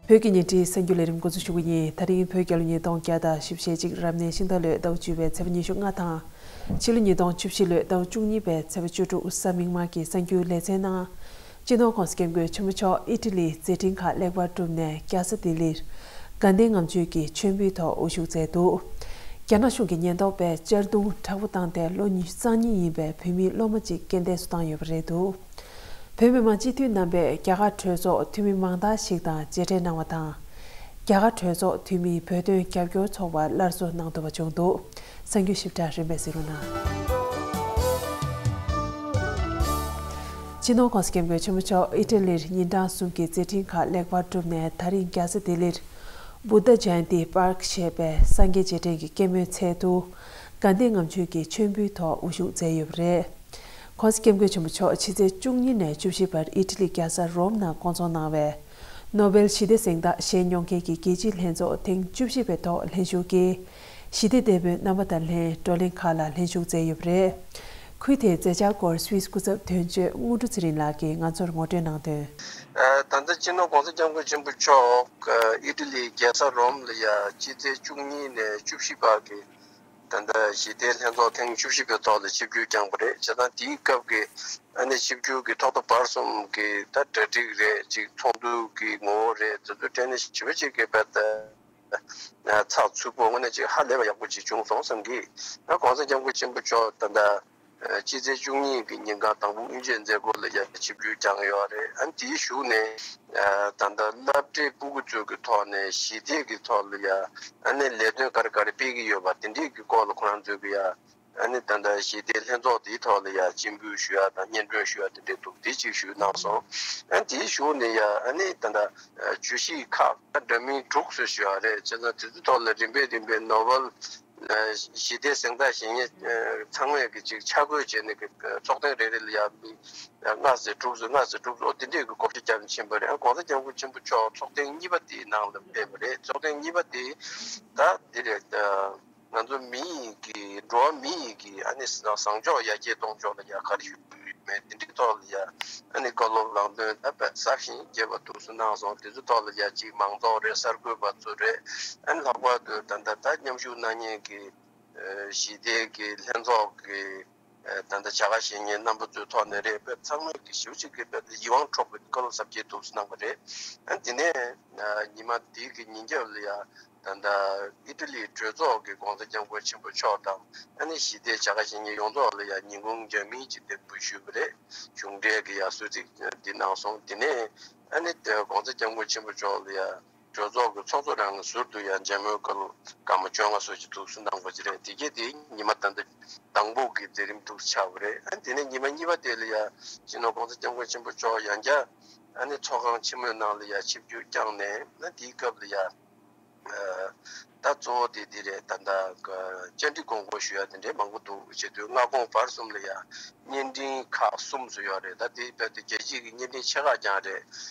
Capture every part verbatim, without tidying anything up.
བོད་ཀྱི་ཉིན་རེའི་གསར་འགྱུར་ལས་རིམ་འགོ་འཛུགས་ཞུ་གི་ཡིན། ད་རིང་བོད་རྒྱལ་ལོ་ཉིས་སྟོང་བརྒྱ་དང་བཞི་བཅུ་ཞེ་གཅིག་རབ་གནས་ཤིང་རྟ་ལོའི་ཟླ་བ་བཅུ་པའི་ཚེས་པ་ཉི་ཤུ་ལྔ་དང་། ཕྱི་ལོ་ཉིས་སྟོང་བཅུ་བཞི་ལོའི་ཟླ་བ་བཅུ་གཉིས་པའི་ཚེས་པ་བཅུ་དྲུག་གཟའ་མིག་དམར་གྱི་གསར་འགྱུར་ལེ་ཚན་ནང་། སྤྱི་ནོར་༸གོང་ས་༸སྐྱབས་མགོན་ཆེན་པོ་མཆོག་ཨི་ཊ་ལིའི་མཛད་འཕྲིན་ཁག་ལེགས་པར་གྲུབ་ནས་རྒྱལ་ས་ལྡི་ལིར་དགའ་ལྡན་ངམ་ཆོས་ཀྱི་མཆོད་འབུལ་ཐོག་དབུ་བཞུགས་མཛད་འདུག་རྒྱ་ནག་གཞུང་གི་ཉེན་རྟོག་པས་གཅར་རྡུང་དྲག་པོ་བཏང་སྟེ་ལོ་ཉི་ཤུ་རྩ་གཉིས་ཡིན་པའི་བོད་མི་སློབ་མ་གཅིག་རྐྱེན་འདས་སུ་བཏང་ཡོད་པ་རེད་འདུག་བོད་མི་མང་སྤྱི་འཐུས་རྣམ་པས་རྒྱ་གར་གྲོས་ཚོགས་འཐུས་མི་མང་དག་ཞིག་དང་མཇལ་འཕྲད་གནང་བ་དང་། རྒྱ་གར་གྲོས་ཚོགས་འཐུས་མིས་བོད་དོན་རྒྱབ་སྐྱོར་ཚོགས་པར་སླར་གསོ་གནང་ཐུབ་པ་བྱུང་འདུག་གསར་འགྱུར་ཞིབ་ཕྲ་རིམ་པས་གཟིགས་རོགས་གནང་། སྤྱི་ནོར་༸གོང་ས་༸སྐྱབས་མགོན་ཆེན་པོ་མཆོག་ཨི་ཊ་ལིར་ཉིན་གྲངས་གསུམ་གྱི་མཛད་འཕྲིན་ཁག་ལེགས་པར་གྲུབ་ནས་ད་རིང་རྒྱལ་ས་ལྡི་ལིར་Buddha Jayanti Park ཞེས་པའི་སངས་རྒྱས་རྗེས་དྲན་གྱི་སྐྱེད་མོས་ཚལ་དུ་དགའ་ལྡན་ངམ་ཆོས་ཀྱི་མཆོད་འབུལ་ཐོག་དབུ་བཞུགས་མཛད་ཡོད་པ་རེད། ༸གོང་ས་༸སྐྱབས་མགོན་ཆེན་པོ་མཆོག་ཕྱི་ཚེས་བཅུ་གཉིས་ནས་བཅུ་བཞི་བར་ཨི་ཊ་ལི་རྒྱལ་ས་རོམ་ནང་བསྐོང་ཚོགས་གནང་བའི་ནོ་བེལ་ཞི་བདེ་གཟེངས་རྟགས་བཞེས་མྱོང་མཁན་གྱི་རྒྱལ་སྤྱིའི་ལྷན་ཚོགས་ཐེངས་བཅུ་བཞི་པའི་ཐོག་ལྷན་ཞུགས་ཀྱིས་ཞི་བདེ་དེད་དཔོན་རྣམ་པ་དང་ལྷན་བགྲོ་གླེང་ཁག་ལ་ལྷན་ཞུགས་མཛད་ཡོད་པ་རེད། ཁུལ་དེའི་མཛད་འཆར་སྐོར་སུད་སི་སྐུ་ཚབ་དོན་གཅོད་དངོས་གྲུབ་ཚེ་རིང་ལགས་ཀྱིས་ང་ཚོར་ངོ་སྤྲོད་གནང་དོན། ད་ལྟ་སྤྱི་ནོར་༸གོང་ས་༸སྐྱབས་མགོན་ཆེན་པོ་མཆོག་ཨི་ཊ་ལིའི་རྒྱལ་ས་རོམ་ལ་ཡ་ཕྱི་ཚེས་བཅུ་གཉིས་ནས་བཅུ་བཞི་བར་གྱི་ད་ལྟ་ཞི་བདེའི་ལྷན་ཚོགས་ཐེངས་བཅུ་བཞི་པའི་ཐོག་ལ་ཆིབས་བསྒྱུར་བསྐྱངས་པ་རེད། བྱས་ཙང་དེའི་སྐབས་ཀྱི་ཨ་ནི་ཆིབས་བསྒྱུར་གྱི་ཐོག་མཐའ་བར་གསུམ་གྱི་ད་གྲ་སྒྲིག་རེད། ཅིག་ཚོགས་འདུ་གི་ངོ་བོ་རེད། དེ་ཚོ་དྲན་ནས་ཞེ་པོ་ཅིག་གི་བར་དུ་ཚགས་ཚུད་པོ་དངོས་གནས་ཅིག་ཧ་ལས་པ་ཡག་པོ་ཅིག་བྱུང་སོང་བསམ་གི། ད་༸གོང་ས་༸སྐྱབས་མགོན་ཆེན་པོ་མཆོག་ད་ལྟ་ཕྱི་ཚེས་བཅུ་གཉིས་ཀྱི་ཉིན་གང་དང་པོ་དབུ་འབྱེད་མཛད་སྒོ་ལ་ཡ་ཆིབས་བསྒྱུར་བསྐྱངས་ཡོད་རེད། ཨ་ནི་དེའི་གཞུག་ནས་ད་ལྟ་སློབ་གྲྭའི་སྤུ་གུ་ཚོ་གི་ཐོག་ནས་ཞི་བདེ་གི་ཐོག་ལ་ཡ་ཨ་ནི་ལས་དོན་ག་རེ་ག་རེ་སྤེལ་གྱི་ཡོད་པ་དེ་འདྲའི་གི་སྐོར་ལ་ཁོ་རང་ཚོས་གི་ཡ་ཨ་ནི་ད་ལྟ་ཞི་བདེའི་ལྷན་ཚོགས་དེའི་ཐོག་ལ་ཡ་སྤྱན་འབུལ་ཞུ་ཡ་དང་སྙན་སྒྲོན་ཞུ་ཡ་དེ་འདྲའི་འདུག་དེ་གཅིག་ཞུས་གནང་སོང་། ཨ་ནི་དེའི་གཞུག་ནས་ཡ་ཨ་ནི་ད་ལྟ་བརྗོད་གཞི་ཁག་འདྲ་མིན་དྲུག་ཙམ་ཞུ་ཡ་རེད། བྱས་ཙང་དེ་ཚོའི་ཐོག་ལ་རིམ་པས་རིམ་པས་ནོ་བེལ་ཞི་བདེའི་གཟེངས་རྟགས་བཞེས་མཁན་ཚང་མས་ཀྱི་ཅིག་ཆ་བགོས་བྱས་ནས་ཀྱི་ཚོགས་ཐེངས་རེ་རེ་ལ་ཡ་མི་ལྔ་ཙམ་དྲུག་ཙམ་ལྔ་ཙམ་དྲུག་ཙམ་འོ་དེ་འདྲས་ཀྱི་བགོ་བཤའ་བརྒྱབ་ནས་ཕྱིན་པ་རེད། ཨ་༸གོང་ས་༸སྐྱབས་མགོན་ཆེན་པོ་མཆོག་ཚོགས་ཐེངས་གཉིས་པ་དེའི་ནང་ལ་ཕེབས་པ་རེད། ཚོགས་ཐེངས་གཉིས་པ་དེ་ད་འདི་རེད། ང་ཚོ་མི་ཡི་གི་འགྲོ་བ་མི་ཡི་གི་ཨ་ནི་བཟང་ཕྱོགས་ཡར་རྒྱས་གཏོང་ཕྱོགས་ལ་ཡ་ག་རེ་ཞུ་གི་ཡོད་མེད་དེ་འདྲའི་ཐོག་ལ་ཡ་ཨ་ནི་བཀའ་སློབ་ལམ་སྟོན་ད་དཔེ་ཟབ་ཞིང་རྒྱས་པ་འདུག་སེ་གནང་སོང་། དེ་ཚོའི་ཐོག་ལ་ཡ་གཅིག་མང་ཚོགས་རེད། གསར་འགོད་པ་ཚོ་རེད། ཨ་ནི་ལྷག་པར་དུ་ད་ལྟ་ད་མཉམ་ཞུགས་གནང་མཁན་གྱི་ཞི་བདེ་གི་ལྷན་ཚོགས་ཀྱི་ད་ལྟ་བྱ་དགའ་བཞེས་མཁན་རྣམ་པ་ཚོའི་ཐོག་ནས་རེད། དཔེ་ཚང་མས་ཀྱི་ཞེ་པོ་ཅིག་གི་དཔེ་ཡིད་དབང་འཕྲོག་པའི་བཀའ་སློབ་ཟབ་རྒྱས་འདུག་སེ་གནང་བ་རེད། ཨ་ནི་དེ་ནས་ཉི་མ་དེའི་གི་ཉིན་རྒྱབ་ལ་ཡ་ད་ལྟ་ཨི་ཊ་ལིའི་གྲོས་ཚོགས་ཀྱི་༸གོང་ས་༸སྐྱབས་མགོན་ཆེན་པོ་མཆོག་དང་ཨ་ནི་ཞི་བདེའི་བྱ་དགའ་བཞེས་མཁན་ཡོངས་རྫོགས་ལ་ཡ་ཉིན་གུང་འཇར་མན་གྱི་འདེམས་འབུལ་ཞུས་པ་རེད། གཞུང་འབྲེལ་གྱི་ཡ་གསོལ་ཚིགས་འདི་གནང་སོང་། དེ་ནས་ཨ་ནི་༸གོང་ས་༸སྐྱབས་མགོན་ཆེན་པོ་མཆོག་ལ་ཡ་གྲོས་ཚོགས་ཀྱི་ཚོགས་གཙོ་རང་གི་ཟུར་དུ་ཡང་མཇལ་མོལ་སྐབས་སྐར་མ་བཅོ་ལྔ་སོགས་ཀྱི་འདུག་སེ་གནང་བ་ཅིག་རེད། དེ་གས་དེ་ཉི་མ་ད་ལྟ་དང་པོ་གི་མཛད་རིམ་འདུག་སེ་ཆགས་པ་རེད། ཨ་དེ་ནས་ཉི་མ་གཉིས་པ་དེ་ལ་ཡང་སྤྱི་ནོར་༸གོང་ས་༸སྐྱབས་མགོན་ཆེན་པོ་མཆོག་ཡང་བསྐྱར་ཨ་ནི་ཚོགས་ཁང་ཆེན་མོའི་ནང་ལ་ཡང་ཆིབས་བསྒྱུར་བསྐྱངས་ནས་ཨ་དེའི་སྐབས་ལ་ཡང་ད་གཙོ་བོ་དེ་འདི་རེད། ད་ལྟ་བཅར་འདྲི་དགོངས་སྐོར་ཞུ་ཡ་དེ་འདྲའི་མང་པོ་འདུག་བྱེད་དུས་སྔ་དགོང་བར་གསུམ་ལ་ཡང་བརྙན་འཕྲིན་ཁག་གསུམ་བཟོས་ཡོད་རེད། ད་དེའི་བར་དུ་རྒྱལ་སྤྱིའི་གི་བརྙན་འཕྲིན་ཆེ་ཁག་ཀྱང་རེད།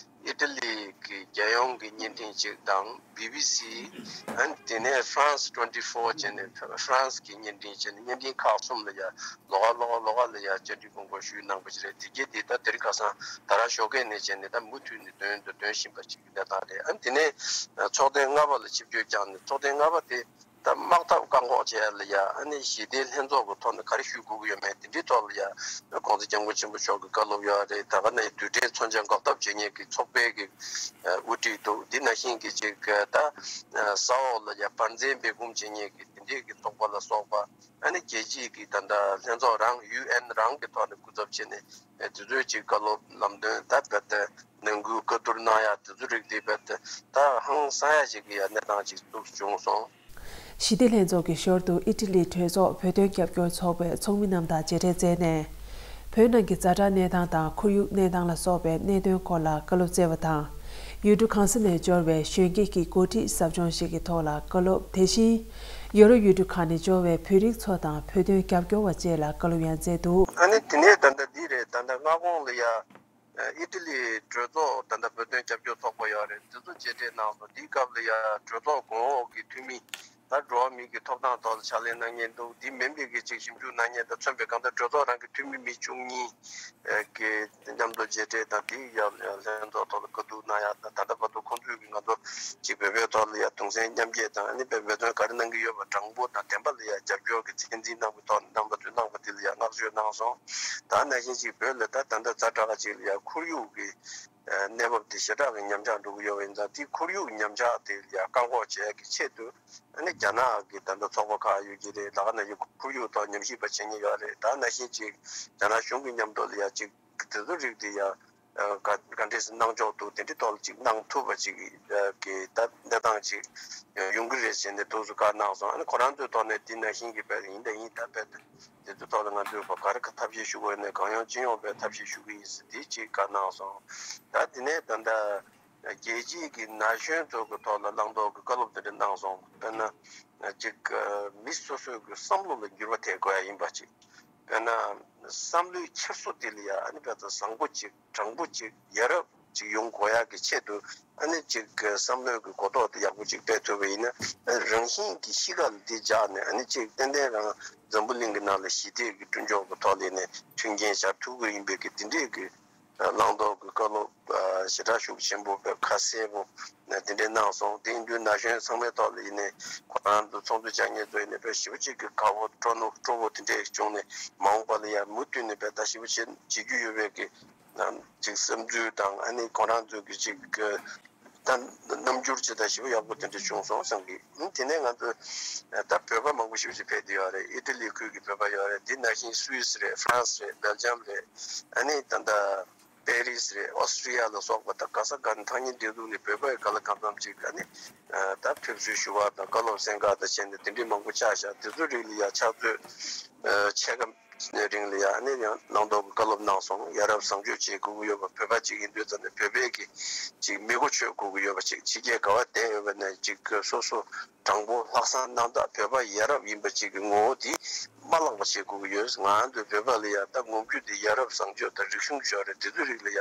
ཨི་ཊ་ལི་གི་རྒྱལ་ཡོངས་ཀྱི་བརྙན་འཕྲིན་གཅིག་དང་བི་བི་སི། ཨ་ནི་དེ་ནས་France twenty-four བྱས་ནས་France གི་བརྙན་འཕྲིན་བྱས་ནས་བརྙན་འཕྲིན་ཁག་གསུམ་ལ་ཡ་ལོགས་ཀ་ལོགས་ཀ་ལོགས་ཀ་ལ་ཡ་བཅར་འདྲི་དགོངས་སྐོར་ཞུས་གནང་པ་ཞིག་རེད། དེ་གས་དེ་ད་དེ་རིང་ཁ་སང་ད་རང་ཞོགས་ཀས་ནས་བྱས་ནས་ད་མུ་མཐུད་ནས་འདོན་དུ་འདོན་བཞིན་པ་ཞིག་གི་གནས་སྟངས་རེད། ཨ་ནི་དེ་ནས་ཚོགས་ཐེངས་ལྔ་པ་ལ་ཆིབས་བསྒྱུར་བསྐྱངས་ནས་ཚོགས་ཐེངས་ལྔ་པ་དེ་ད་དམག་འཐབ་བཀག་འགོག་བྱས་ལ་ཡ་ཨ་ནི་ཞི་བདེའི་ལྷན་ཚོགས་ཀྱི་ཐོག་ནས་ག་རེ་ཞུ་དགོས་ཀྱི་ཡོད་མེད་དེ་འདྲའི་ཐོག་ལ་ཡ་༸གོང་ས་༸སྐྱབས་མགོན་ཆེན་པོ་མཆོག་གི་བཀའ་སློབ་ཡོད་རེད། ད་ག་ནས་རྡུལ་ཕྲན་མཚོན་ཆ་འགོག་ཐབས་བྱེད་མཁན་གྱི་ཚོགས་པའི་གི་དབུ་ཁྲིད་འདུག་འདི་ནང་བཞིན་གྱི་ཅིག་ད་ས་འོག་ལ་ཡ་བར་འཛེམ་སྦས་སྐུང་བྱེད་མཁན་གྱི་དེ་འདྲའི་གི་ཚོགས་པ་ལ་སོགས་པ་ཨ་ནི་རྒྱལ་སྤྱིའི་གི་ད་ལྟ་ལྷན་ཚོགས་རང་ཡུ་ཨེན་རང་གི་ཐོག་ནས་སྐུ་ཚབ་བྱས་ནས་དེ་ཚོའི་ཅིག་བཀའ་སློབ་ལམ་སྟོན་ད་རྦད་དེ་ནང་ཁུལ་བཀའ་བསྡུར་གནང་ཡ་དེ་ཚོ་རིགས་དེ་རྦད་དེ་ད་ཧང་སང་ཡ་ཞིག་གི་ཡ་གནས་སྟངས་ཅིག་འདུག་བྱུང་སོང་། ཞི་བདེ་ལྷན་ཚོགས་ཀྱི་ཞོར་དུ་ཨི་ཊ་ལིའི་གྲོས་ཚོགས་བོད་དོན་རྒྱབ་སྐྱོར་ཚོགས་པའི་ཚོགས་མི་རྣམས་དང་མཇལ་འཕྲད་མཛད་ནས། བོད་ནང་གི་ཛ་དྲག་གནས་སྟངས་དང་ཁོར་ཡུག་གནས་སྟངས་ལ་སོགས་པའི་གནད་དོན་སྐོར་ལ་བཀའ་སློབ་སྩལ་བ་དང་། ཡུལ་གྲུ་གང་ས་ནས་འབྱོར་བའི་གཞོན་སྐྱེས་ཀྱི་འགོ་ཁྲིད་ཟབ་སྦྱོང་ཞིག་གི་ཐོག་ལ་བཀའ་སློབ། དེ་བཞིན་ཡོ་རོབ་ཡུལ་གྲུ་ཁག་ནས་འབྱོར་བའི་བོད་རིགས་ཚོ་དང་བོད་དོན་རྒྱབ་སྐྱོར་བ་བཅས་ལ་བཀའ་སློབ་ཡང་སྩལ་འདུག་ཨ་ནི་དེ་ནས་ད་ལྟ་འདི་རེད། ད་ལྟ་སྔ་དགོང་ལ་ཡ། ཨི་ཊ་ལིའི་གྲོས་ཚོགས་ད་ལྟ་བོད་དོན་རྒྱབ་སྐྱོར་ཚོགས་པ་ཡོད་རེད། དེ་ཚོ་མཇལ་འཕྲད་གནང་སོང་། དེའི་སྐབས་ལ་ཡ་གྲོས་ཚོགས་གོང་འོག་གི་འཐུས་མི་ད་འགྲོ་བ་མི། གི་ཐོབ་ཐང་ཐོག་ལ་ཕྱག་ལས་གནང་མཁན་འདུག་དེ་མིན་པའི་གི་ཅིག་ཞིབ་འཇུག་གནང་མཁན་དང་མཚོན་པའི་གང་ལྟར་གྲོས་ཚོགས་རང་གི་འཐུས་མི་མི་བཅུ་གཉིས་གི་མཉམ་དུ་མཇལ་འཕྲད་དང་དེའི་ཡང་ལྷན་ཚོགས་ཐོག་ལ་བཀའ་བསྡུར་གནང་ཡག་དང་ད་ལྟ་བར་དུ་ཁོང་ཚོས་གི་ང་ཚོ་ཅིག་བོད་པའི་ཐོག་ལ་ཡང་གདུང་སེམས་མཉམ་སྐྱེད་དང་ཨ་ནི་བོད་འབད་བརྩོན་ག་རེ་གནང་གི་ཡོད་པ་དྲང་པོ་དང་བདེན་པ་ལ་ཡང་རྒྱབ་སྐྱོར་གི་མཚན་འཛིན་གནང་བའི་ཐོག་ནས་གནང་བ་ཚོས་གནང་སོང་། ད་ནང་བཞིན་ཅིག་བོད་ལ་ད་ད་ལྟ་ཛ་དྲག་ཅིག་ལ་ཡང་ཁོར་ཡུག་གི་གནས་བབ་དེ་ཞེ་དྲག་གི་ཉམས་ཆག་འགྲོ་གི་ཡོད་པ་ཡིན་ཙང་དེ་ཁོར་ཡུག་ཉམས་ཆག་དེ་ལ་ཡང་བཀག་འགོག་བྱེད་ཡག་གི་ཆེད་དུ། ཨ་ནི་རྒྱ་ནག་གི་ད་ལྟ་ཚོགས་པ་ཁག་ཡོད་ཀྱི་རེད། ལ་ཁ་ན་ཡི་ཁོར་ཡུག་ཐོག་ཉམས་ཞིབ་པ་བྱེད་མཁན་ཡོད་རེད། ད་ནང་བཞིན་ཅིག་རྒྱ་ནག་གཞུང་གི་མཉམ་དུ་ལ་ཡ་ཅིག་དེ་ཚོ་རིགས་དེ་ཡ་ག་ག་འདྲས་སེ་གནང་ཆོག་འདུག་དེ་འདྲའི་ཐོག་ལ་ཅིག་གནང་ཐུབ་པ་ཅིག་གི་ད་གནས་སྟངས་ཅིག་ཡོང་གི་རེད་ཟེར་ནས་འདུག་སུ་བཀའ་གནང་སོང་། ཨ་ནི་ཁོ་རང་ཚོའི་ཐོག་ནས་དེ་ནང་བཞིན་གྱི་དཔེ་ཡིན་ད་ཡིན་ད་དཔེ་དེ་ཚོའི་ཐོག་ལ་ང་ཚོས་ག་རེ་ཐབས་ཤེས་ཞུ་དགོས་ནས་གང་ཡོང་ཅི་ཡོང་དཔེ་ཐབས་ཤེས་ཞུ་གི་ཡིན་ཟེར་དེ་ཅིག་བཀའ་གནང་སོང་། ད་དེ་ནས་ད་ལྟ། རྒྱལ་སྤྱིའི་གི་ན་གཞོན་ཚོ་གི་ཐོག་ལ་བླང་དོར་གི་བཀའ་སློབ་དེ་འདྲ་གནང་སོང་། དཔེར་ན་ཅིག་མི་སོ་སོའི་གི་བསམ་བློ་ལ་འགྱུར་བ་ཐེབས་དགོས་ཡ་ཡིན་པ་ཅིག་དཔེར་ན་བསམ་བློའི་འཁྱེར་སོ་དེ་ལ་ཡ་ཨ་ནི་དཔེ་ཚོ་བཟང་པོ་ཅིག་དྲང་པོ་ཅིག་ཡ་རབས་ཅིག་ཡོང་དགོས་ཡ་གི་ཆེད་དུ་ཨ་ནི་ཅིག་བསམ་བློའི་གི་གོ་རྟོགས་དེ་ཡག་པོ་ཅིག་སྤེལ་ཐུབ་པ་ཡིན་ན་རང་བཞིན་གི་གཤིས་ཀ་ལ་དེ་འཇགས་ནས་ཨ་ནི་ཅིག་ཏན་ཏན་རང་འཛམ་བུ་གླིང་གི་ནང་ལ་ཞི་བདེ་གི་སྐྲུན་ཕྱོགས་གི་ཐོག་ལ་ནས་མཐུན་རྐྱེན་སྦྱར་ཐུབ་ཀྱི་ཡིན་པའི་གི་དེ་འདྲས་གི་བླང་དོར་གྱི་བཀའ་སློབ་ཞེ་དྲག་ཤུགས་ཆེན་པོ་དཔེ་ཁ་གསལ་པོ་དེ་འདྲས་གནང་སོང་། དེ་ཡིན་དུས་ན་གཞོན་ཚང་མའི་ཐོག་ལ་ཡིན་ནའི་ཁོ་རང་ཚོ་ཚོགས་འདུ་བཅར་མཁན་ཚོ་ཡིན་ནའི་དཔེ་ཞེ་པོ་ཅིག་གི་དགའ་བོ་སྤྲོ་ནོ་སྤྲོ་བོ་དེ་འདྲས་བྱུང་ནས་མ་འོངས་པ་ལ་ཡང་མུ་མཐུད་ནས་དཔེ་ད་ཞེ་པོ་ཅིག་བྱེད་རྒྱུ་ཡོད་པའི་གི་ཅིག་བསམ་ཚུལ་དང་ཨ་ནི་ཁོ་རང་ཚོ་གི་ཅིག་གི་ད་རྣམ་འགྱུར་ཅིག་ད་ཞེ་པོ་ཡག་པོ་དེ་འདྲ་བྱུང་སོང་བསམ་གི། ཨ་ནི་དེ་ནས་ང་ཚོ་ད་བོད་པ་མང་པོ་ཞེ་པོ་ཅིག་ཕེབས་བསྡད་ཡོད་རེད། ཨི་ཏི་ལི་ཁུལ་གྱི་བོད་པ་ཡོད་རེད། དེ་ནང་བཞིན་སུད་སི་རེད། ཧྥ་རན་སི་རེད། སྦེལ་ཇམ་རེད། ཨ་ནི་ད་ལྟ་པེ་རིས་རེད། ཨོ་སི་ཀྲི་ཡ་ལ་སོགས་པ་ད་ག་ས་ག་ནས་ཐག་ཉེ་འདི་ཚོ་ནས་བོད་པ་ཡི་ག་ལ་གང་འཚམ་ཅིག་ཨ་ནི་ད་ཕེབས་བསུ་ཞུ་བ་དང་བཀའ་སློབ་གསན་ག་ད་བྱས་ནས་དེ་འདྲའི་མང་པོ་ཆགས་བཞག་དེ་ཚོ་རིགས་ལ་ཡ་ཕྱག་ཚོད་ཕྱེད་ཀ་རིང་ལ་ཡ་ཨ་ནི་ཡང་བླང་དོར་གྱི་བཀའ་སློབ་གནང་སོང་། ཡ་རབས་བཟང་སྤྱོད་བྱེད་དགོས་ཀྱི་ཡོད་པ། བོད་པ་ཅིག་ཡིན་དུས་ཙམ་ནས་བོད་པའི་གི་ཅིག་མི་གོ་ཆོད་དགོས་ཀྱི་ཡོད་པ་ཅིག་ཕྱི་རྒྱལ་ག་བ་བསྡད་ཡོད་པ་ནས་ཅིག་སོ་སོ་དྲང་པོ་ལྷག་བསམ་རྣམ་དག་བོད་པ་ཡ་རབས་ཡིན་པ་ཅིག་གི་ངོ་བོ་དེ་མ་བརླག་པ་བྱེད་དགོས་ཀྱི་ཡོད། ང་ཚོ་བོད་པ་ལ་ཡ་ད་ངོམ་རྒྱུ་དེ་ཡ་རབས་བཟང་སྤྱོད་དང་རིག་གཞུང་སྦྱོར་རེད། དེ་ཚོའི་རིགས་ལ་ཡ་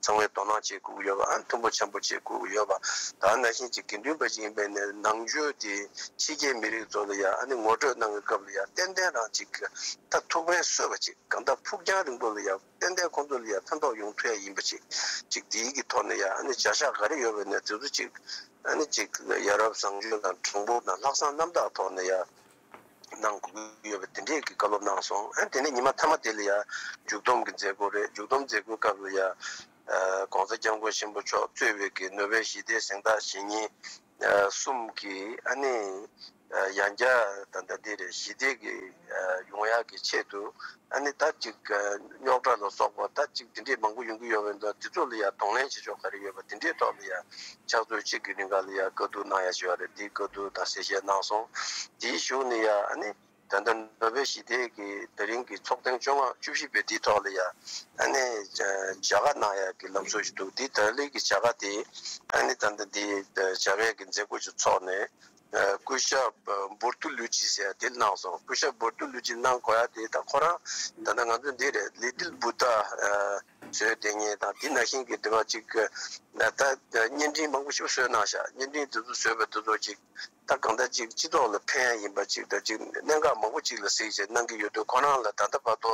ཚང་མས་དོ་སྣང་བྱེད་དགོས་ཀྱི་ཡོད་པ། ཨ་མཐུན་པོ་འཆམ་པོ་བྱེད་དགོས་ཀྱི་ཡོད་པ། ད་ནང་བཞིན་ཅིག་དགེ་འདུན་པ་ཅིག་ཡིན་པ་ནས་ནང་ཆོས་དེ་ཕྱི་རྒྱལ་མི་རིགས་ཚོ་ལ་ཡ་ཨ་ནི་ངོ་སྤྲོད་གནང་གི་སྐབས་ལ་ཡ་ཏན་ཏན་རང་ཅིག་ད་ཐུགས་ཕན་གསོས་པ་ཅིག་གང་ལྟར་ཕུགས་རྒྱང་རིང་པོ་ལ་ཡ་ཏན་ཏན་ཁོང་ཚོ་ལ་ཡ་ཕན་ཐོགས་ཡོང་ཐུབ་ཡ་ཡིན་པ་ཅིག་ཅིག་དེའི་གི་ཐོག་ནས་ཡ་ཨ་ནི་བྱ་གཞག་ག་རེ་ཡོད་པ་ནས་དེ་ཚོ་ཅིག་ཨ་ནི་ཅིག་ཡ་རབས་བཟང་སྤྱོད་དང་དྲང་པོ་དང་ལྷག་བསམ་རྣམ་དག་ཐོག་ནས་ཡ་གནང་དགོས་ཀྱི་ཡོད་པ་དེ་འདྲས་ཀྱི་བཀའ་སློབ་གནང་སོང་། ཨ་ནི་དེ་ནས་ཉི་མ་མཐའ་མ་དེ་ལ་ཡ་མཇུག་སྡོམ་གྱི་མཛད་སྒོ་རེད། མཇུག་སྡོམ་མཛད་སྒོའི་སྐབས་ལ་ཡ་ཨ་༸གོང་ས་༸སྐྱབས་མགོན་ཆེན་པོ་མཆོག་གཙོས་པའི་གི་ནོ་བེལ་ཞི་བདེའི་གཟེངས་རྟགས་བཞེས་མཁན་གསུམ་གྱིས་ཨ་ནི་ཡང་བསྐྱར་ད་ལྟ་འདི་རེད། ཞི་བདེ་གི་ཡོང་ཡག་གི་ཆེད་དུ་ཨ་ནི་ད་ཅིག་རྙོག་དྲ་ལ་སོགས་པ་ད་ཅིག་དེ་འདྲས་མང་པོ་ཡོང་གི་ཡོད་པ་འདུག་དེ་ཚོ་ལ་ཡང་གདོང་ལེན་བྱེད་ཕྱོགས་ག་རེ་ཡོད་པ་དེ་འདྲས་ཐོག་ལ་ཡང་ཕྱག་ཚོད་གཅིག་གི་རིང་ག་ལ་ཡང་བཀའ་བསྡུར་གནང་ཡ་ཞུ་བ་རེད། དེའི་བཀའ་བསྡུར་དང་གསལ་བཤད་གནང་སོང་། དེའི་གཞུག་ནས་ཡང་ཨ་ནི། ད་ལྟ་ནོ་བེལ་ཞི་བདེ་གི་དེ་རིང་གི་ཚོགས་ཐེངས་བཅོ་ལྔ་བཅུ་བཞི་པའི་དེའི་ཐོག་ལ་ཡ་ཨ་ནི་མཇལ་ཁ་གནང་ཡ་གི་ལམ་སྲོལ་ཞིག་འདུག་དེ་ད་ལན་གི་མཇལ་ཁ་དེ་ཨ་ནི་ད་ལྟ་འདི་མཇལ་ཁའི་གི་མཛད་སྒོ་ཞིག་ཚོགས་ནས་སྐུ་ཞབས་བུར་ཏུ་ལུ་ཅི་ཟེར་ཡ་དེ་གནང་སོང་། སྐུ་ཞབས་བུར་ཏུ་ལུ་ཅི་གནང་དགོས་ཡ་དེ་ད་ཁོ་རང་ད་ལྟ་ང་ཚོ་འདི་རེད། ལི་ཏིལ་བུ་ཏ་བཟོས་བསྡད་མཁན་དང་དེ་ནང་བཞིན་གི་དེ་བ་ཅིག་ད་བརྙན་འཕྲིན་མང་པོ་ཞིག་བཟོས་གནང་ཤག་བརྙན་འཕྲིན་དེ་ཚོ་བཟོས་པ་དེ་ཚོ་ཅིག་ད་གང་ལྟར་ཅིག་སྤྱི་ཚོགས་ལ་ཕན་ཡ་ཡིན་པ་ཅིག་དང་ཅིག་གནད་འགག་མང་པོ་ཅིག་ལ་གཟིགས་བྱས་གནང་གི་ཡོད་དུས་ཁོ་རང་ལ་ད་ལྟ་བར་དུ་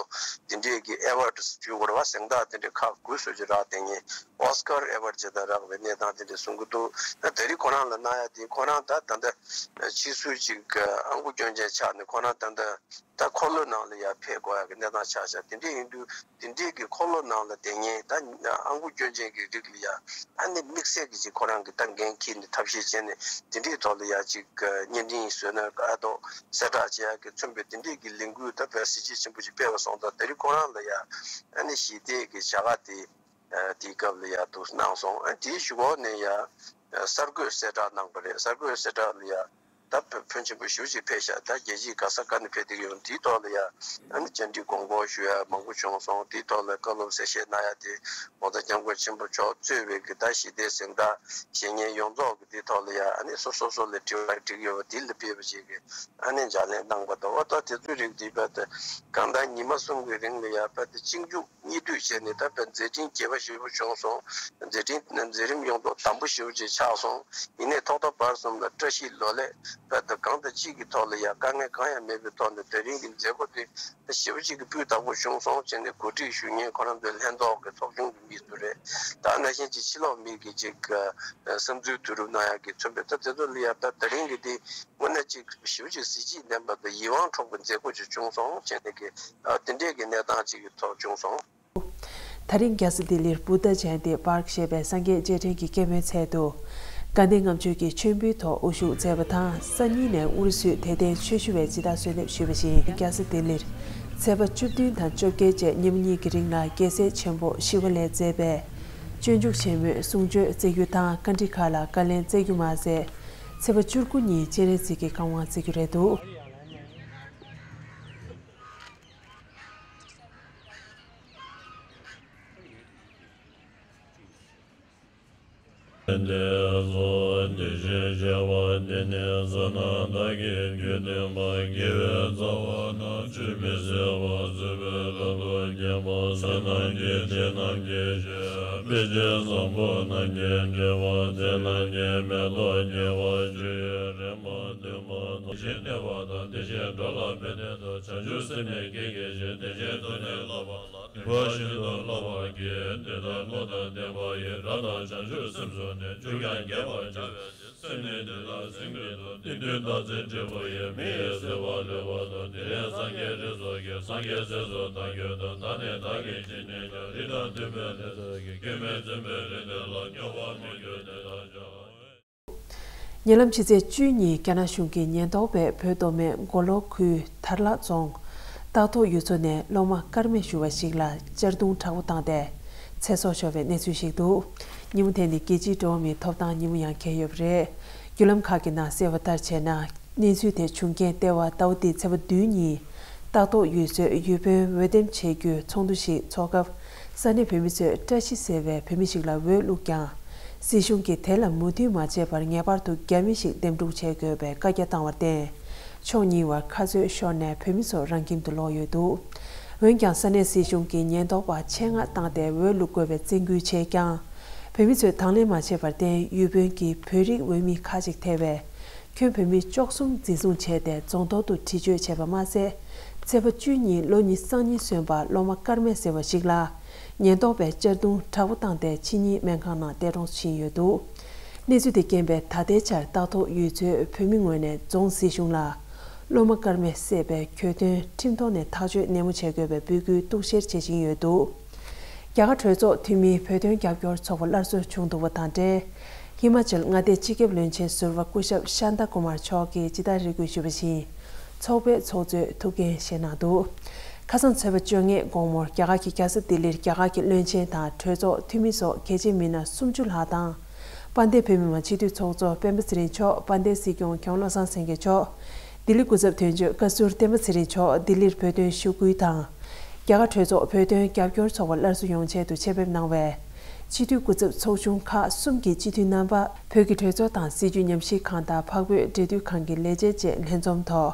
འདི་འདྲས་ཀྱི་ཨེ་ཝར་ཌི་ཞུ་དགོས་རེད་བ། གཟེངས་རྟགས་དེ་འདྲས་ཁག་དགུ་བཟོ་ཅིག་རག་བསྡད་མཁན་ཨོ་སི་ཀར་ཨེ་ཝར་ཌི་ཅེས་དང་རག་པའི་གནས་སྟངས་དེ་འདྲས་གསུང་གི་འདུག་ད་དེ་རིང་ཁོ་རང་ལ་གནང་ཡ་དེ་ཁོ་རང་ད་ད་ལྟ་ཕྱིས་སུ་ཅིག་ཨང་ཀུ་སྐྱོན་ཅན་ཆགས་ནས་ཁོ་རང་ད་ལྟ་ད་འཁོར་ལོ་ནང་ལ་ཡ་ཕེབས་དགོས་ཡ་གི་གནས་སྟངས་ཆགས་ཤག་དེ་འདྲས་ཡིན་དུས། དེ་འདྲའི་གི་འཁོར་ལོ་ནང་ལ་བསྡད་མཁན་ད་ཨང་ཀུ་སྐྱོན་ཅན་གྱི་རིགས་ལ་ཡ་ཨ་ནི་དམིགས་བསལ་གྱི་ཅིག་ཁོ་རང་གི་ད་འགན་འཁྱེར་ནས་ཐབས་ཤེས་བྱས་ནས་དེ་འདྲའི་ཐོག་ལ་ཡ་ཅིག་བརྙན་འཕྲིན་བཟོས་ན་ཨ་ཐོག་གསལ་བསྒྲགས་བྱེད་ཡག་གི་མཚོན་པའི་དེ་འདྲའི་གི་ལས་འགུལ་ད་བས་གཟི་བརྗིད་ཆེན་པོ་ཅིག་སྤེལ་བ་སོང་ཙང་དེ་རིང་ཁོ་རང་ལ་ཡ་ཨ་ནི་ཞི་བདེ་གི་བྱ་དགའ་དེ་དེའི་སྐབས་ལ་ཡ་འདུག་གནང་སོང་། ཨ་དེའི་གཞུག་གུ་ནས་ཡ་གསར་འགོད་གསལ་བསྒྲགས་གནང་པ་རེད། གསར་འགོད་གསལ་བསྒྲགས་ལ་ཡ། ད་བོད་ཕོན་ཆེན་པོ་ཞེ་པོ་ཅིག་ཕེབས་ཤག་ད་རྒྱལ་སྤྱིའི་ག་ས་ག་ནས་ཕེབས་བསྡད་ཀྱི་ཡོད། དེའི་ཐོག་ལ་ཡ་ཨ་ནི་བཅར་འདྲི་དགོངས་སྐོར་ཞུ་ཡ་མང་པོ་བྱུང་སོང་། དེའི་ཐོག་ལ་བཀའ་སློབ་གསལ་བཤད་གནང་ཡ་དེ་༸གོང་ས་༸སྐྱབས་མགོན་ཆེན་པོ་མཆོག་གཙོས་པའི་གི་ད་ཞི་བདེའི་གཟེངས་རྟགས་བཞེས་མཁན་ཡོངས་རྫོགས་ཀྱི་དེའི་ཐོག་ལ་ཡ་ཨ་ནི་སོ་སོ་སོ་ལ་དྲི་བ་འདྲི་གི་ཡོད་པ་དེ་ལ་ཕེབས་པ་ཅིག་གི་ཨ་ནི་ལྗགས་ལན་གནང་པ་དང་། འོ་ད་དེ་ཚོའི་རིགས་དེ་རྦད་དེ་གང་ལྟར་ཉི་མ་གསུམ་གྱི་རིང་ལ་ཡ་རྦད་དེ་གཅིག་མཇུག་གཉིས་མཐུད་བྱས་ནས་ད་དཔེ་མཛད་འཕྲིན་རྒྱས་པ་ཞེ་པོ་བྱུང་སོང་། མཛད་འཕྲིན་མཛད་རིམ་ཡོངས་རྫོགས་དམ་པོ་ཞེ་པོ་ཅིག་ཆགས་སོང་། ཡིན་ནའི་ཐོག་མཐའ་བར་གསུམ་ལ་བཀྲ་ཤིས་ལོ་ལེགས་ ད་ལྟ་གང་དང་གཅིག་གི་ཐོག་ལ་ཡང་དཀའ་ངལ་གང་ཡང་མེད་པའི་ཐོག་ནས་དེ་རིང་གི་མཛད་སྒོ་དེ་ཞེ་པོ་ཅིག་གི་སྤུས་དག་པོ་བྱུང་སོང་བྱས་ནས་གོ་སྒྲིག་ཞུ་མཁན་ཁོ་རང་ཚོའི་ལྷན་ཚོགས་ཀྱི་ཚོགས་ཆུང་གི་མི་ཚོ་རེད། ད་ཨ་ནང་བཞིན་ཅིག་ཕྱི་ལོགས་མི་གི་ཅིག་བསམ་ཚུལ་བསྡུ་རུབ་གནང་ཡག་གི་མཚོན་པའི་ད་དེ་ཚོ་ལ་ཡང་ད་དེ་རིང་གི་དེ་དངོས་གནས་ཅིག་ཞེ་པོ་ཅིག་གཟི་བརྗིད་ལྡན་པ་དང་ཡིད་དབང་འཕྲོག་པའི་མཛད་སྒོ་ཅིག་བྱུང་སོང་བྱས་ནས་ཀྱི་དེ་འདྲས་ཀྱི་གནས་སྟངས་ཅིག་གི་ཐོག་བྱུང་སོང་། དེ་རིང་རྒྱལ་ས་ལྡི་ལིར་བུདྡྷ་ཇ་ཡན་ཏི་པཱརྐ་ཞེས་པའི་སངས་རྒྱས་རྗེས་དྲན་གྱི་སྐྱེད་མོས་ཚལ་དུ། དགའ་ལྡན་ལྔ་མཆོད་ཀྱི་མཆོད་འབུལ་ཐོག་དབུ་བཞུགས་མཛད་པ་དང་། སང་ཉིན་ནས་ཨུ་རུ་སུའི་དད་ལྡན་ཆོས་ཞུ་བས་ཇི་ལྟར་གསོལ་འདེབས་ཞུས་པ་བཞིན། རྒྱལ་ས་ལྡི་ལིར་ཚེས་པ་བཅུ་བདུན་དང་བཅོ་བརྒྱད་བཅས་ཉིན་མོ་གཉིས་ཀྱི་རིང་ལ་རྒྱལ་སྲས་ཆེན་པོ་ཤི་ཝ་ལས་མཛད་པའི་སྤྱོད་འཇུག་ཆེན་མོའི་གསུང་ཆོས་སྩལ་རྒྱུ་དང་། བཀའ་འདྲི་ཁག་ལ་བཀའ་ལན་སྩལ་རྒྱུ་མ་ཟད། ཚེས་པ་བཅུ་དགུ་ཉིན་སྤྱན་རས་གཟིགས་ཀྱི་བཀའ་དབང་སྩལ་རྒྱུ་རེད་འདུག། དེ་ནས་བཟུང་དེ་བཞིན་གཤེགས་པ་འདི་ནི་བསོད་ནམས་དག་གི་རྒྱུད་ལྡན་པ། དགེ་བའི་རྩ་བ་རྣམས་ཆུད་མི་ཟ་བར་བཟོད་པའི་སྐལ་དུ་བགྱིས་པ། བསོད་ནམས་ཀྱི་ཕྲིན་ལས་རྒྱས་ཤིང་དཔེ་བྱད་བཟང་པོ་རྣམས་ཀྱིས་བསྐྲད་པ། དེ་རྣམས་ཀྱི་མེ་ཏོག་བགྱིས་པ། ཆུ་ཡི་རི་མོ་བཏོན་པ་དང་། དེ་བཞིན་གནས་པ་དང་། དེ་བཞིན་འགྲོ་ལ་ཕན་གནས་དང་། བྱང་ཆུབ་སེམས་ནི་བསྐྱེད་བགྱིད་ཅིང་། དེ་བཞིན་དུ་ནི་བསླབ་པ་ལ་ནུས་པ་ཤིན་ཏུ་བསླབ་པར་བགྱི། འདི་ལྟར་བློ་དང་ལྡན་པ་ཡིས། རབ་དང་བྱང་ཆུབ་སེམས་བཟུང་ནས། ཆོས་ཀྱང་རྒྱས་པར་བྱ་བའི་ཕྱིར། སེམས་ནི་དེ་ལྟར་ཟིན་བགྱིད་དོ། དེ་དུས་བདག་ཚེ་ཁྲི་པོ་ཡི། མི་ཡི་བསིལ་བ་ལུས་པ་དང་། དེ་ནས་སངས་རྒྱས་རིགས་སུ་སྐྱེས། སངས་རྒྱས་སྲས་སུ་བདག་གྱུར་ཏོ། བདག་ནི་བདག་གིས་ཇི་སྙེད་ཀྱང་། རིགས་དང་མཐུན་པའི་ལས་བསགས་ཀྱིས། སྐྱེ་མེད་བཙུན་པའི་རིགས་དེ་ལ། སྐྱོ་བར་མི་འགྱུར་དེ་ལྟར་བྱ། ཉེ་ལམ་ཕྱི་ཚེས་བཅུ་གཉིས་རྒྱ་ནག་གཞུང་གིས་ཉེན་རྟོག་པས་བོད་མདོ་སྨད་མགོ་ལོག་ཁུལ་དར་ལག་རྫོང་སྟག་ཐོག་ཡུལ་ཚོ་ནས་སློབ་མ་སྐར་མས་ཞུ་བ་ཞིག་ལ་གཅར་རྡུང་དྲག་པོ་བཏང་སྟེ་ཚེ་སྲོག་ཤོར་བའི་གནས་ཚུལ་ཞིག་འདུག། ཉིན་མོ་དེ་ནི་རྒྱལ་སྤྱིའི་འགྲོ་བ་མིའི་ཐོབ་ཐང་ཉིན་མོ་ཡང་འཁེལ་ཡོད་པ་རེད། བརྒྱུད་ལམ་ཁག་གི་ནང་གསལ་བ་ལྟར་བྱས་ན། གནས་ཚུལ་དེ་བྱུང་རྐྱེན་ལྟེ་བ་ཟླ་བ་འདིའི་ཚེས་པ་བདུན་ཉིན། སྟག་ཐོག་ཡུལ་ཚོའི་ཡུལ་དཔོན་འོས་འདེམས་བྱེད་རྒྱུའི་ཚོགས་འདུ་ཞིག་འཚོགས་སྐབས། ས་གནས་བོད་མི་ཚོས་བཀྲ་ཤིས་ཟེར་བའི་བོད་མི་ཞིག་ལ་འོས་བླུགས་ཀྱང་། སྲིད་གཞུང་གིས་དེ་ལ་མོས་མཐུན་མ་བྱས་པར་ངེས་པར་དུ་རྒྱ་མི་ཞིག་འདེམས་སྒྲུག་བྱེད་དགོས་པའི་བཀའ་རྒྱ་བཏང་བར་བརྟེན། ཕྱོགས་གཉིས་བར་ཁ་རྩོད་ཤོར་ནས་བོད་མི་ཚོ་རང་ཁྱིམ་དུ་ལོག་ཡོད་འདུག། འོན་ཀྱང་ས་གནས་སྲིད་གཞུང་གིས་ཉེན་རྟོག་པ་ཆེད་མངགས་བཏང་སྟེ་འོས་བླུག་དགོས་པའི་བཙན་སྐུལ་བྱས་ཀྱང་། བོད་མི་ཚོས་དང་ལེན་མ་བྱས་པར་བརྟེན། ཡུལ་དཔོན་གྱིས་བོད་རིགས་འོས་མི་ཁག་ཅིག་ཐེ་བའི། ཁྱོན་བོད་མི་བཅུ་གསུམ་འཛིན་བཟུང་བྱས་ཏེ་རྫོང་ཐོག་ཏུ་འདྲི་གཅོད་བྱས་པ་མ་ཟད། ཚེས་པ་བཅུ་གཉིས་ལོ་ཉི་ཤུ་རྩ་གཉིས་སོན་པ་སློབ་མ་སྐར་མས་ཟེར་བ་ཞིག་ལ་ཉེན་རྟོག་པས་གཅར་རྡུང་དྲག་པོ་བཏང་སྟེ་ཕྱི་ཉིན་སྨན་ཁང་ནང་འདས་གྲོངས་སུ་ཕྱིན་ཡོད་འདུག། གནས་ཚུལ་དེ་རྐྱེན་པས་ད་ལྟའི་ཆར་སྟག་ཐོག་ཡུལ་ཚོའི་བོད་མི་ངོས་ནས་རྫོང་སྲིད་གཞུང་ལ་སློབ་མ་སྐར་མས་བསད་པའི་གྱོད་དོན་ཁྲིམས་ཐོག་ནས་ཐག་གཅོད་ནན་མོ་བྱེད་དགོས་པའི་འབོད་སྐུལ་གཏུག་བཤེར་བྱེད་བཞིན་ཡོད་འདུག། རྒྱ་གར་གྲོས་ཚོགས་འཐུས་མིའི་བོད་དོན་རྒྱབ་སྐྱོར་ཚོགས་པ་སླར་གསོ་བྱུང་འདུག་པ་དང་འབྲེལ། ཧི་མ་ཅལ་མངའ་སྡེའི་སྤྱི་ཁྱབ་བློན་ཆེན་ཟུར་པ་སྐུ་ཞབས་ཤཱན་ཏཱ་ཀུ་མར་མཆོག་གིས་ཇི་ལྟར་རེ་སྐུལ་ཞུས་པ་བཞིན། ཚོགས་པའི་ཚོགས་གཙོས་ཐུགས་འགན་བཞེས་གནང་འདུག། ཁ་སང་ཚེས་པ་བཅོ་ལྔའི་དགོང་མོར་རྒྱ་གར་གྱི་རྒྱལ་ས་ལྡི་ལིར་རྒྱ་གར་གྱི་བློན་ཆེན་དང་གྲོས་ཚོགས་འཐུས་མི་སོགས་གལ་ཆེ་མི་སྣ་སུམ་ཅུ་ལྷག་དང་། དཔལ་ལྡན་བོད་མི་མང་སྤྱི་འཐུས་ཚོགས་གཙོ་སྤེན་པ་ཚེ་རིང་མཆོག། དཔལ་ལྡན་སྲིད་སྐྱོང་མཁས་དབང་བློ་བཟང་སེང་གེ་མཆོག། ལྡི་ལི་སྐུ་ཚབ་དོན་གཅོད་བཀའ་ཟུར་བསྟན་པ་ཚེ་རིང་མཆོག་ལྡི་ལིར་བོད་དོན་ཞུ་སྐུལ་དང་། རྒྱ་གར་གྲོས་ཚོགས་བོད་དོན་རྒྱབ་སྐྱོར་ཚོགས་པ་སླར་གསོ་ཡོང་ཆེད་དུ་ཆེད་ཕེབས་གནང་བའི་སྤྱི་འཐུས་སྐུ་ཚབ་ཚོགས་ཆུང་ཁག་གསུམ་གྱི་སྤྱི་འཐུས་རྣམ་པ། བོད་ཀྱི་གྲོས་ཚོགས་དང་སྲིད་བྱུས་ཉམས་ཞིབ་ཁང་དང་འཕགས་བོད་འབྲེལ་མཐུད་ཁང་གི་ལས་བྱེད་བཅས་ལྷན་འཛོམས་ཐོག།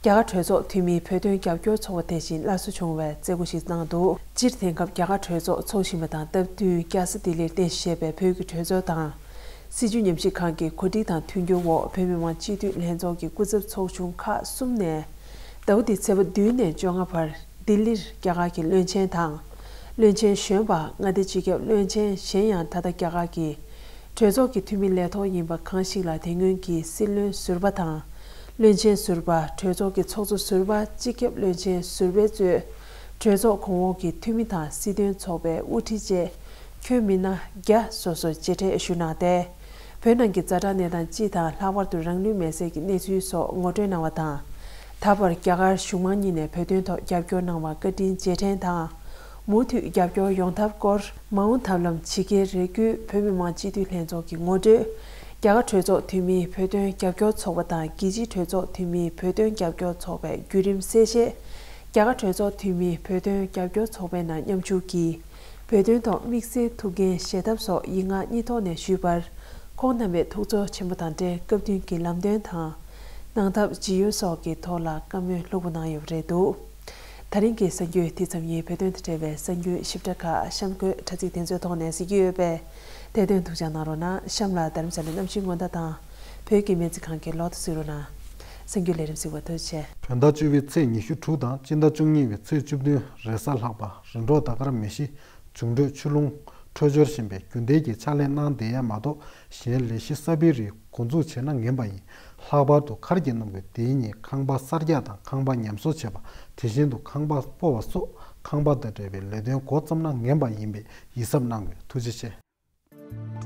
རྒྱ་གར་གྲོས་ཚོགས་འཐུས་མིའི་བོད་དོན་རྒྱབ་སྐྱོར་ཚོགས་པ་དེ་བཞིན་སླར་གསོ་བྱུང་བའི་མཛད་སྒོ་ཞིག་གནང་འདུག། སྤྱིར་དེང་སྐབས་རྒྱ་གར་གྲོས་ཚོགས་འཚོགས་བཞིན་པ་དང་སྟབས་བསྟུན་རྒྱལ་ས་ལྡི་ལིར་རྟེན་གཞི་བྱས་པའི་བོད་ཀྱི་གྲོས་ཚོགས་དང་། སྲིད་བྱུས་ཉམས་ཞིབ་ཁང་གི་གོ་སྒྲིག་དང་མཐུན་འགྱུར་འོག་བོད་མི་མང་སྤྱི་འཐུས་ལྷན་ཚོགས་ཀྱི་སྐུ་ཚབ་ཚོགས་ཆུང་ཁག་གསུམ་ནས། ཟླ་བ་འདིའི་ཚེས་པ་བདུན་ནས་བཅོ་ལྔ་བར་ལྡི་ལིར་རྒྱ་གར་གྱི་བློན་ཆེན་དང་། བློན་ཆེན་གཞོན་པ་མངའ་སྡེ་སྤྱི་ཁྱབ་བློན་ཆེན་གཞན་ཡང་ད་ལྟ་རྒྱ་གར་གྱི་གྲོས་ཚོགས་ཀྱི་འཐུས་མི་ལས་ཐོག་ཡིན་པ་གང་ཞིག་ལ་དེ་སྔོན་གྱི་སྲིད་བློན་ཟུར་པ་དང་། བློན་ཆེན་ཟུར་པ། གྲོས་ཚོགས་ཀྱི་ཚོགས་གཙོ་ཟུར་པ། སྤྱི་ཁྱབ་བློན་ཆེན་ཟུར་པས་གཙོས་གྲོས་ཚོགས་གོང་འོག་གི་འཐུས་མི་དང་སྲིད་དོན་ཚོགས་པའི་དབུ་ཁྲིད་བཅས་ཁྱོན་མི་སྣ་བརྒྱ་སོ་སོར་མཇལ་འཕྲད་ཞུ་གནང་སྟེ། བོད་ནང་གི་ཛ་དྲག་གནས་སྟངས་སྤྱི་དང་ལྷག་པར་དུ་རང་ལུས་མེར་སྲེག་གི་གནས་ཚུལ་སོགས་ངོ་སྤྲོད་གནང་བ་དང་། ད་བར་རྒྱ་གར་གཞུང་མང་གཉིས་ནས་བོད་དོན་ཐོག་རྒྱབ་སྐྱོར་གནང་བར་བཀའ་དྲིན་རྗེས་དྲན་དང་། མུ་མཐུད་རྒྱབ་སྐྱོར་ཡོང་ཐབས་སྐོར་མ་འོངས་ཐབས་ལམ་ཇི་དགེ་རེ་སྐུལ་བོད་མི་མང་སྤྱི་འཐུས་ལྷན་ཚོགས་ཀྱི་ངོ་སྤྲོད། རྒྱ་གར་གྲོས་ཚོགས་འཐུས་མིའི་བོད་དོན་རྒྱབ་སྐྱོར་ཚོགས་པ་དང་རྒྱལ་སྤྱིའི་གྲོས་ཚོགས་འཐུས་མིའི་བོད་དོན་རྒྱབ་སྐྱོར་ཚོགས་པའི་བརྒྱུད་རིམ་གསལ་བཤད། རྒྱ་གར་གྲོས་ཚོགས་འཐུས་མིའི་བོད་དོན་རྒྱབ་སྐྱོར་ཚོགས་པའི་ནང་མཉམ་ཞུགས་ཀྱིས། བོད་དོན་ཐོག་དམིགས་བསལ་ཐུགས་འགན་བཞེས་ཐབས་སོགས་ཡིག་ངག་གཉིས་ཐོག་ནས་ཞུས་པར། ཁོང་རྣམ་པས་ཐུགས་ཚོར་ཆེན་པོ་དང་འབྲེལ་སྐབས་བསྟུན་གྱི་ལམ་སྟོན་དང་། གནང་ཐབས་ཇི་ཡོད་སོགས་ཀྱི་ཐོག་ལ་བཀའ་མོལ་ལྷུག་པོ་གནང་ཡོད་པ་རེད་འདུག། ད་རིང་གི་གསར་འགྱུར་དེ་ཙམ་ཡིན། བོད་དོན་དང་འབྲེལ་བའི་གསར་འགྱུར་ཞིབ་ཕྲ་ཁག་གཤམ་འཁོད་དྲ་ཚིགས་དེ་ཚོའི་ཐོག་ནས་གཟིགས་ཀྱི་ཡོད་པས། དེ་དོན་ཐུགས་འཇགས་གནང་རོགས་གནང་། གཤམ་ལ་རྡ་རམ་ས་ལའི་གནམ་གཤིས་སྔོན་བརྡ་དང་། བོད་ཀྱི་སྨན་རྩིས་ཁང་གི་ལོག་ཏུ་གསོལ་རོགས་གནང་། གསར་འགྱུར་ལས་རིམ་གཟིགས་པར་ཐུགས་རྗེ་ཆེ། བོད་ཟླ་བཅུ་པའི་ཚེས་ཉི་ཤུ་དྲུག་དང་སྤྱི་ཟླ་བཅུ་གཉིས་པའི་ཚེས་བཅུ་བདུན་རེས་གཟའ་ལྷག་པ། རིམ་གྲོ་ཟླ་དཀར་མེ་བཞི། འབྱུང་འཕྲོད་ཆུ་རླུང་འཕྲོད་སྦྱོར་ཞན་པས་རྒྱུན་ལྡན་གྱི་ཕྱག་ལས་གནང་བསྡད་ཡ་མ་གཏོགས། གཞན་ལས་གཞི་གསར་སྤེལ་རིགས་འགོ་འཛུགས་བྱས་ན་ངན་པ་ཡིན། ལྷག་པར་དུ་མཁར་གྱི་གནམ་སྒོས་དེའི་ཉིན་ཁང་པ་གསར་རྒྱག་དང་ཁང་པ་ཉམས་གསོ་བྱེད་པ། དེ་བཞིན་དུ་ཁང་པ་སྤོ་བ་སོགས་ཁང་པ་དང་འབྲེལ་བའི་ལས་དོན་འགོ་བརྩམས་ན་ངན་པ་ཡིན་པས་ཡིད་གཟབ་གནང་དགོས། ཐུགས་རྗེ་ཆེ།